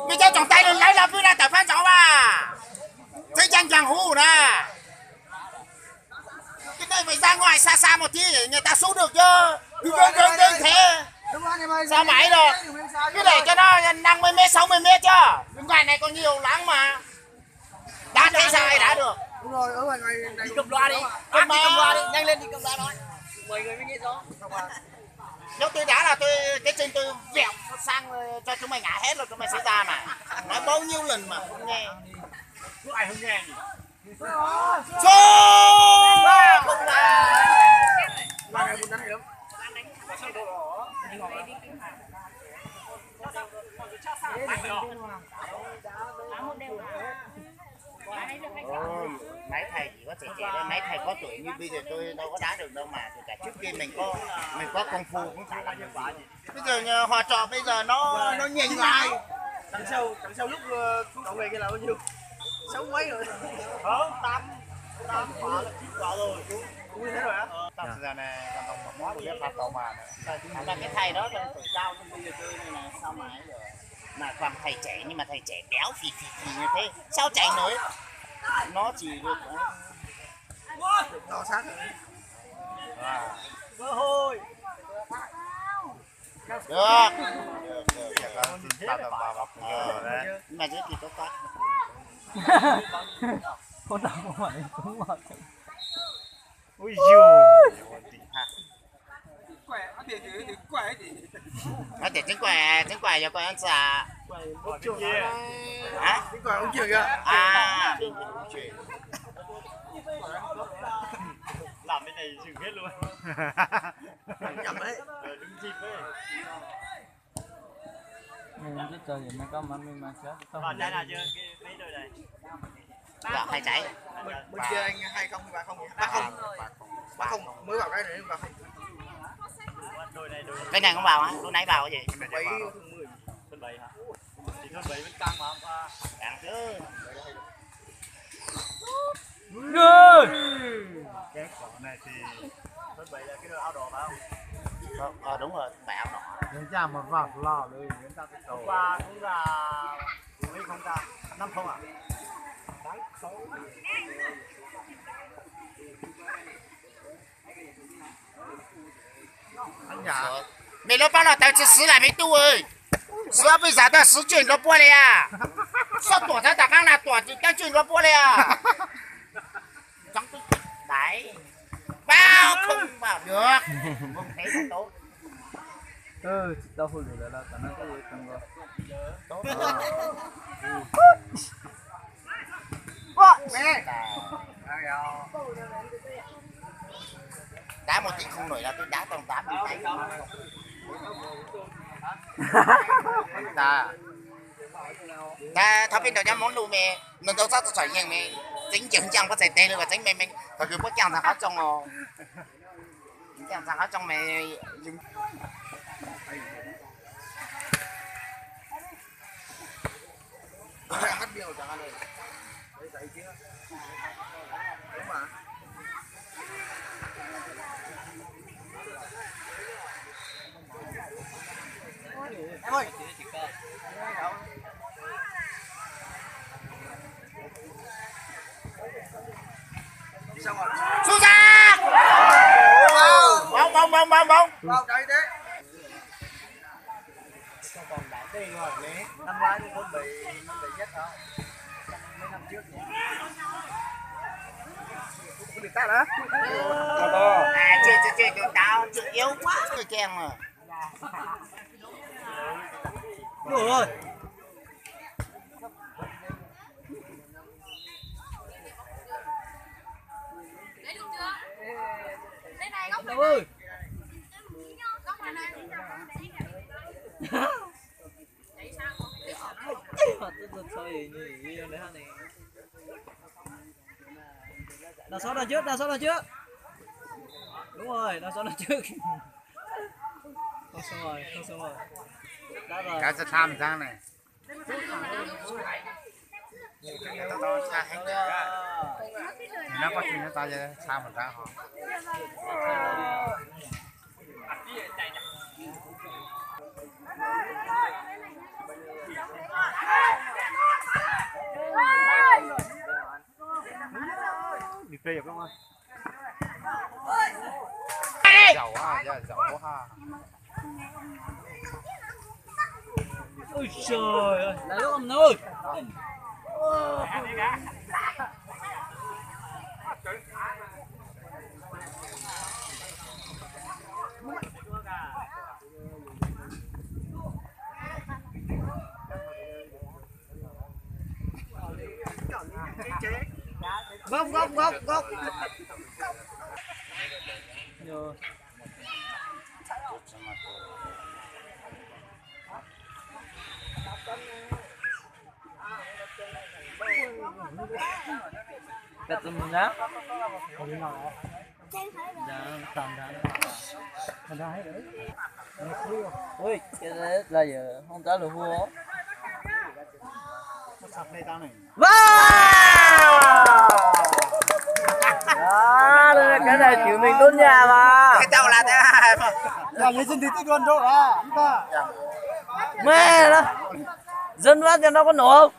Peb cov tsoom tais lawv los peb na tawm phab ntsaud mas txeeb caj ncaag huv na. Cái này phải ra ngoài xa xa một tí để người ta xúc được chứ. Cứ gớng gớng gớng thế. Sao mãi rồi? Cứ để cho nó năm mươi mét, sáu mươi mét chứ. Ngoài này còn nhiều lắm mà. Đá thế sao ai đá được? Đi cầm loa đi. Anh đi cầm loa đi. Nhanh lên đi cầm loa nói. Mời người mới nghe rõ. Nếu tôi đá là tôi cái chân tôi vẹo sang cho chúng mày ngã hết rồi chúng mày sẽ ra mà. Nói bao nhiêu lần mà không nghe. Có ai không nghe nhỉ? Sút! Ôi, mấy thầy chỉ có trẻ trẻ thôi, mấy thầy có tuổi như bây giờ tôi đâu có đá được đâu mà, kể cả trước kia mình có mình có công phu cũng chả làm được gì. Bây giờ nhà, họ trò bây giờ nó nó nhành lại. Đằng sau, đằng sau lúc ờ, cậu về kia là bao nhiêu? Sáu mấy rồi. Không, tám, tám quả là chín quả rồi chú. Ui, thế rồi á? Tao giờ này còn tổng cộng có một biết pha tàu mà. Mà cái thầy đó trong tuổi tao nhưng bây giờ tôi này là sao mà ấy rồi. Mà toàn thầy trẻ nhưng mà thầy trẻ béo phì phì phì như thế. Sao chạy nổi? Nó chỉ được ờ, đo sát rồi. À. Cơ hội. Được. Được, được, được. Tao tao tao tao Ờ, đấy. Nhưng mà giới thiệu tốt quá. Có tao không phải cũng mà. Ui dồi. Ui, đỉnh ha. Nó để trứng quà, trứng quà cho con ăn xà. Hả? Trứng quà uống chưa kìa? À, đi, đi, đi. Làm cái này dừng hết luôn. Nhầm đấy. Ờ, đúng dịp đấy. Mình cứ chờ điểm này con mà mình mà kéo thì không. Còn trái nào chưa? Cái mấy đôi này. Là hai trái. Bên, bên kia anh hai không hay ba không nhỉ? Ba không. Ba không. Mới vào cái này ba không. Đôi này đôi. Cái này cũng vào hả? Lúc nãy vào cái gì? Bảy không mười. Thôn bảy hả? Thì thôn bảy vẫn căng mà hôm qua. Căng chứ. Cái cỏ này thì thôn bảy là cái đôi áo đỏ phải không? Ờ, ờ, đúng rồi, thôn bảy áo đỏ. Đến ra một vòng lò rồi, đến ra cái cầu. Hôm qua cũng là mấy không ta? Năm không à? Đáng sáu. Mej lub paab no tawv tsi swv lawm mej tub, swv peb zam tau swv tseem nrov puab li as. Xob tuam txhab tom qaab na tuam tseem nrov puab li as. Paub không bảo được. Tsis tau hauj lwm lawm los tam no koj yuav tau nkaus. Đá một tí không nổi là tôi đá tầm tám mươi tay. Tao thov peb nrog nyob Hmoob lus me, nws ntau txob txom yeej me, txeeb ncaws ncaaj pob txhais tes lawm kom txeeb me me, thaum kws puab caaj ntxag qhov rooj os. Caaj ntxag qhov rooj me. Xuất sắc! Bóng, bóng, bóng, bóng, bóng. Sao còn đáng tin rồi, mấy năm ngoái thì thôn bảy, thôn bảy nhất đó. Mấy năm trước thì không được ta đó. À, chưa, chưa, chưa, tụi tao chưa yếu quá. Tôi khen mà. Đủ rồi. Ui. Tôi, tôi, tôi, tôi, Đằng sau đằng trước, đằng sau đằng trước. Đúng rồi, đằng sau đằng trước. Không xong rồi, không xong rồi. Đã rồi. Cá sa tham răng này. Tao, tao xa hết rồi. Thì nó có chuyện nó tao xa một răng hả? Ui giời ơi. Ngốc, ngốc, ngốc, ngốc. Ui, cái đấy là giờ không trả lời hua. Wow! Đó, cái này chịu mình đốn nhà mà. Cái đâu là thế hài mà. Là người dân thì tôi đuôn đâu à, chúng ta. Mẹ nó. Dân phát cho nó có nổ không?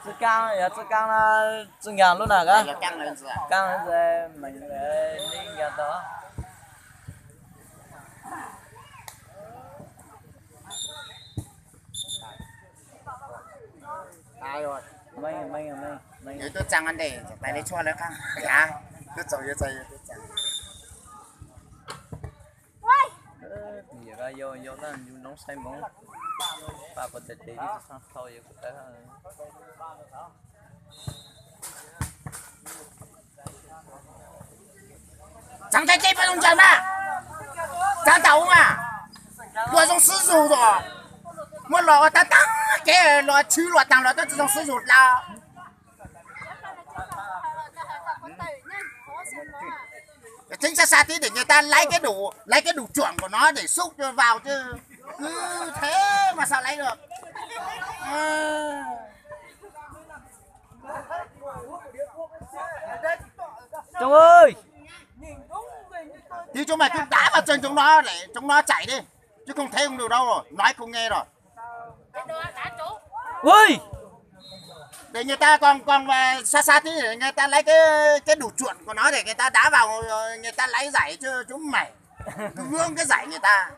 Tsi kaab, yog tsi kaab na, tsi nkaag lub na ka. Kaab le, meem le, li nkaag tau. Meej, meej, meej, meej. Yus tub tsaa ntev, tais li tshuaj lawv qaab. Yus tub tsaa, yus tub tsaa. Yus, yus noob saib Hmoob, pab puas tau tes ib tug xaab thau yus kuv tawb. Tseev tau ceb pab zoo ntsaws mas, tseev tau mas, luag zoo sib zug os. Muab los ua taab taab kev los tshwv luag taag los twb tsi zoo sib zug dlawb. Tseev sab sab tib để người ta lấy cái đủ, lấy cái đủ chuẩn của nó để xúc cho vào chứ. Cứ thế mà sao lấy được. Tsoom ơi, thì chúng mày cứ đá vào chân chúng nó để chúng nó chạy đi. Chứ không thấy ông điều đâu rồi, nói không nghe rồi. Ui! Để người ta còn còn mà xa xa tí để người ta lấy cái cái đủ chuẩn của nó để người ta đá vào, người ta lấy giải chứ chúng mày cứ vướng cái giải người ta.